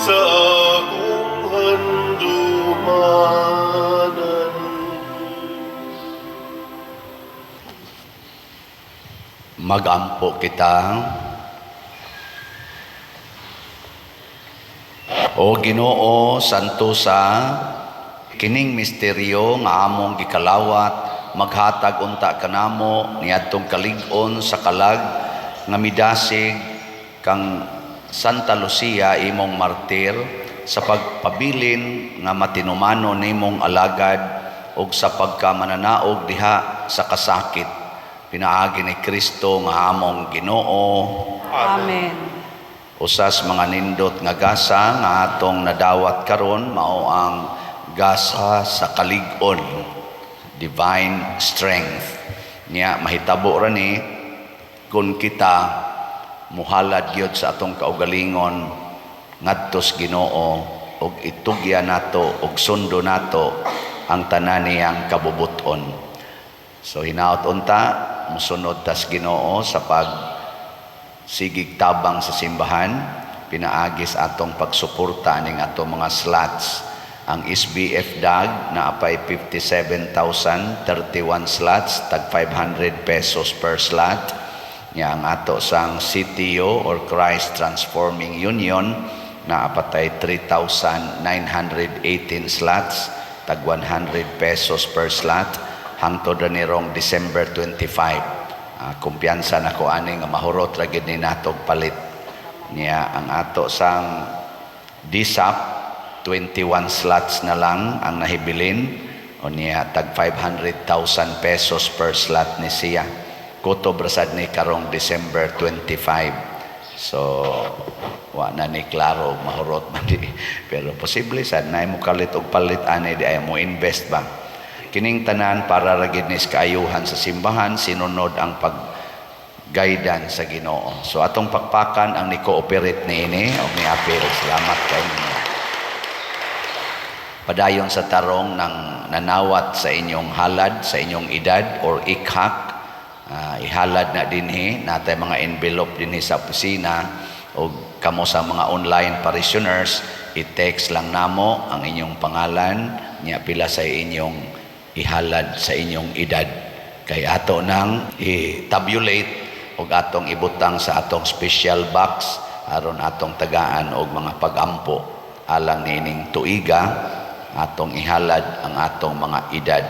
sa akong handumanan. Magampo kita. O Ginoo, santosa kining misteryo nga among gikalawat, maghatag unta kanamo niadtong kalig-on sa kalag nga midasig kang Santa Lucia, imong martir, sa pagpabilin nga matinumano nimong alagad ug sa pagkamananaog diha sa kasakit, pinaagi ni Kristo nga among Ginoo. Amen. Usas mga nindot nga gasa nga atong nadawat karon mao ang gasa sa kalig-on, divine strength. Nya mahitabo ra ni kung kita muhalad gyud sa atong kaugalingon ngadto sa Ginoo ug itugyan nato ug sundo nato ang tanan niyang kabubuton. So hinaot unta musunod tas Ginoo sa pag sigig tabang sa simbahan pinaagis atong pagsuporta ning atong mga slots. Ang SBF DAG na apay 57,031 slots, tag 500 pesos per slot. Nya ang ato sang CTO or Christ Transforming Union na apatay 3,918 slots, tag 100 pesos per slot hangtod ra ni rong December 25. Kumpiyansa nako ani nga mahurot ra gid ni natog palit. Niya ang ato sang DSAP 21 slots na lang ang nahibilin o niya tag 500,000 pesos per slot ni siya. Kutob ra sad ni karong December 25. So wa na ni klaro mahurot man di. Pero posible sad na mo kalit og palit ani di ay mo invest ba. Kining tanan para ra gid ni sa kaayuhan sa simbahan, sinunod ang pag guidance sa Ginoo. So atong pakpakan ang ni-cooperate niini og ni-appeal. Salamat kay ninyo. Padayon sa tarong ng nanawat sa inyong halad, sa inyong edad or ikhak, ihalad na dinhi, natay mga envelope dinhi sa opisina o kamo sa mga online parishioners, i-text lang namo ang inyong pangalan, niya pila sa inyong ihalad sa inyong edad. Kay ato nang i-tabulate og atong ibutang sa atong special box aron atong tagaan og mga pagampo alang niining tuiga atong ihalad ang atong mga edad.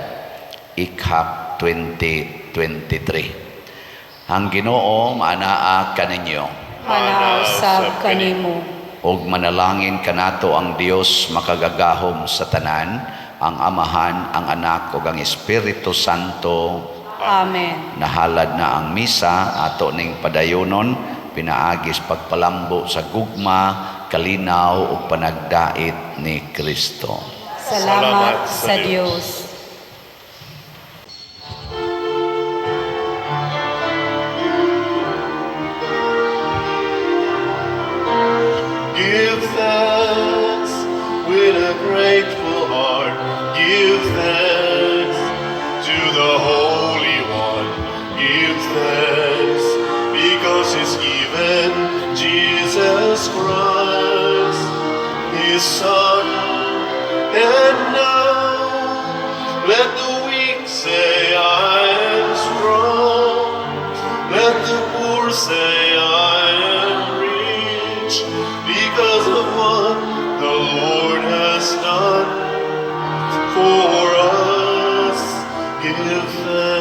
Ikhak 2023. Ang Ginoo maanaa kaninyo. Manaa usab kanimo. Og manalangin kanato ang Dios makagagahom sa tanan, ang Amahan, ang Anak ug ang Espiritu Santo. Amen. Nahalad na ang misa ato ning padayonon pinaagis pagpalambo sa gugma, kalinaw ug panagdait ni Kristo. Salamat sa Dios. Give thanks with a grateful heart. Give thanks to the Holy One. Give thanks because He's given Jesus Christ, His Son. And now let the weak say, Because of what the Lord has done for us. Give thanks.